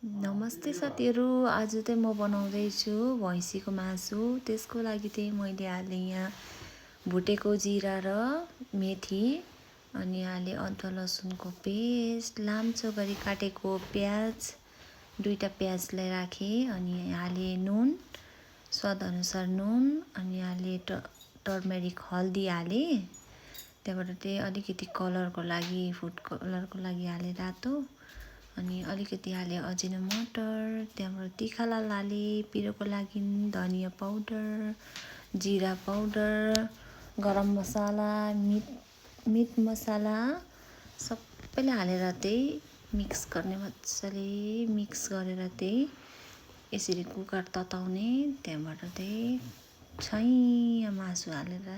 नमस्ते साथीहरू। आज चाहिँ म बनाउँदैछु भैँसीको मासु। त्यसको लागि चाहिँ मैले हालेँ यहाँ भुटेको जिरा र मेथी, अनि हालेँ अदुवा लसुनको पेस्ट, लाम्चो गरी काटेको प्याज, दुईटा प्याजलाई राखेँ, अनि हालेँ नुन, स्वादअनुसार नुन, अनि हालेँ टर्मेरिक हल्दी हालेँ। त्यहाँबाट चाहिँ अलिकति कलरको लागि, फुड कलरको लागि हालेँ रातो, अनि अलिकति हालेँ अजिनोमोटो। त्यहाँबाट तिखालाल हालेँ, पिरोको लागि धनिया पाउडर, जिरा पाउडर, गरम मसाला, मिट मसाला सबैले हालेर चाहिँ मिक्स गर्ने, मजाले मिक्स गरेर चाहिँ यसरी कुकर तताउने। त्यहाँबाट चाहिँ छैया मासु हालेर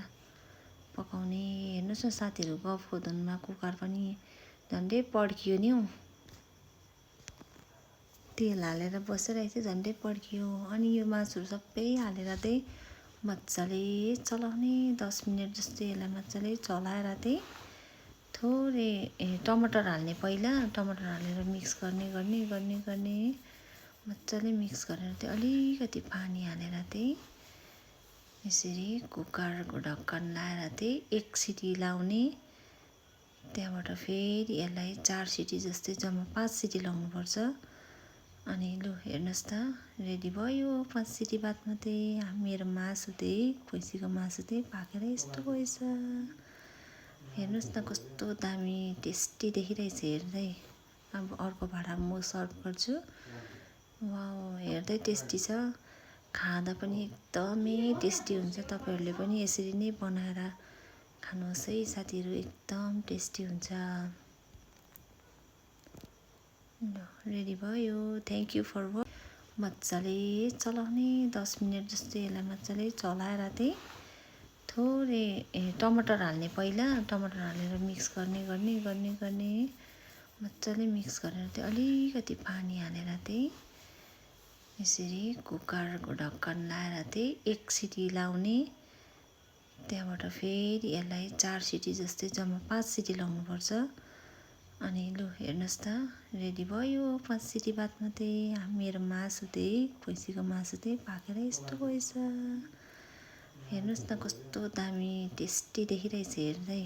पकाउने। हेर्नुहोस् न साथीहरू, गफको धुनमा कुकर पनि झन्डै पड्कियो नि हौ। तेल हालेर बसिरहेको थियो, झन्डै पड्कियो। अनि यो मासुहरू सबै हालेर चाहिँ मजाले चलाउने। 10 मिनट जस्तै यसलाई मजाले चलाएर चाहिँ थोरै टमाटर हाल्ने। पहिला टमाटर हालेर मिक्स गर्ने मजाले मिक्स गरेर चाहिँ अलिकति पानी हालेर चाहिँ यसरी कुकरको ढक्कन लाएर चाहिँ 1 सिटी लाउने। त्यहाँबाट फेरि यसलाई 4 सिटी जस्तै, जम्मा 5 सिटी लाउनुपर्छ। अनि लु हेर्नुहोस् त, रेडी भयो। 5 सिटी बादमा चाहिँ मेरो मासु चाहिँ, भैँसीको मासु चाहिँ पाकेर यस्तो भएछ। हेर्नुहोस् न कस्तो दामी टेस्टी देखिरहेछ हेर्दै। अब अर्को भाँडामा म सर्भ गर्छु। वाउ, हेर्दै टेस्टी छ, खाँदा पनि एकदमै टेस्टी हुन्छ। तपाईँहरूले पनि यसरी नै बनाएर खानुहोस् है साथीहरू, एकदम टेस्टी हुन्छ। रेडी भयो। Thank you for watch. मजाले चलाउने, 10 मिनट जस्तै यसलाई मजाले चलाएर चाहिँ थोरै टमाटर हाल्ने। पहिला टमाटर हालेर मिक्स गर्ने मजाले मिक्स गरेर चाहिँ अलिकति पानी हालेर चाहिँ यसरी कुकरको ढक्कन लाएर चाहिँ 1 सिटी लाउने। त्यहाँबाट फेरि यसलाई 4 सिटी जस्तै, जम्मा 5 सिटी लाउनुपर्छ। अनि लु हेर्नुहोस् त, रेडी भयो। 5 सिटी बादमा चाहिँ मेरो मासु चाहिँ, भैँसीको मासु चाहिँ पाकेर यस्तो भएछ। हेर्नुहोस् न कस्तो दामी टेस्टी देखिरहेछ हेर्दै।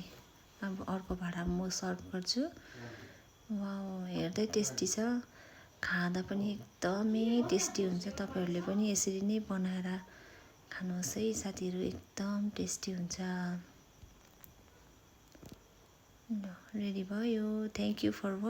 अब अर्को भाँडामा म सर्भ गर्छु। वाउ, हेर्दै टेस्टी छ, खाँदा पनि एकदमै टेस्टी हुन्छ। तपाईँहरूले पनि यसरी नै बनाएर खानुहोस् है साथीहरू, एकदम टेस्टी हुन्छ। रेडी भयो। Thank you for watch.